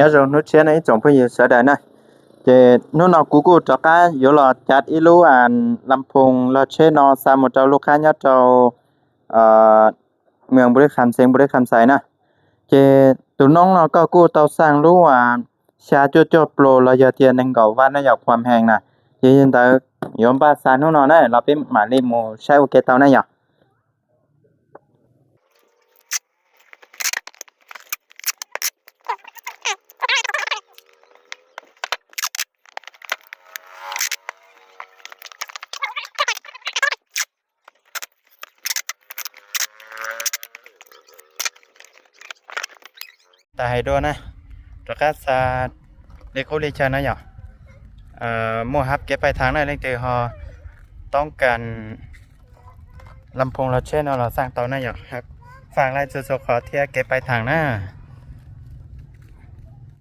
Nyob zoo hnub tshiab no ib tsoom phooj ywg sawv daws na. Ces hnub no kuv kuj rov qab yuav los cav ib lub lam phoo log tsheb no xa mus rau lub qab nyob rau mws Npu Li Kham, xeev Npu Li Kham Xais na. Ces tus noob no koj kuj tau xaj lub xya cuaj cuaj pluas los yog tias nees nkaum vaj na yom, khuam heev na. Ces yog ntawd yuav npaj xa hnub no na los peb mam li mus saib ua ke tau na yom. Tas hais dua na, rov qab xa li qub li chaw na yom. Muaj hab kev pais thaam na, leej twg ho toob kas lam phoo log tsheb no los xaj tau na yom. Faam laij txhua txhua qhov thiab kev pais thaam na.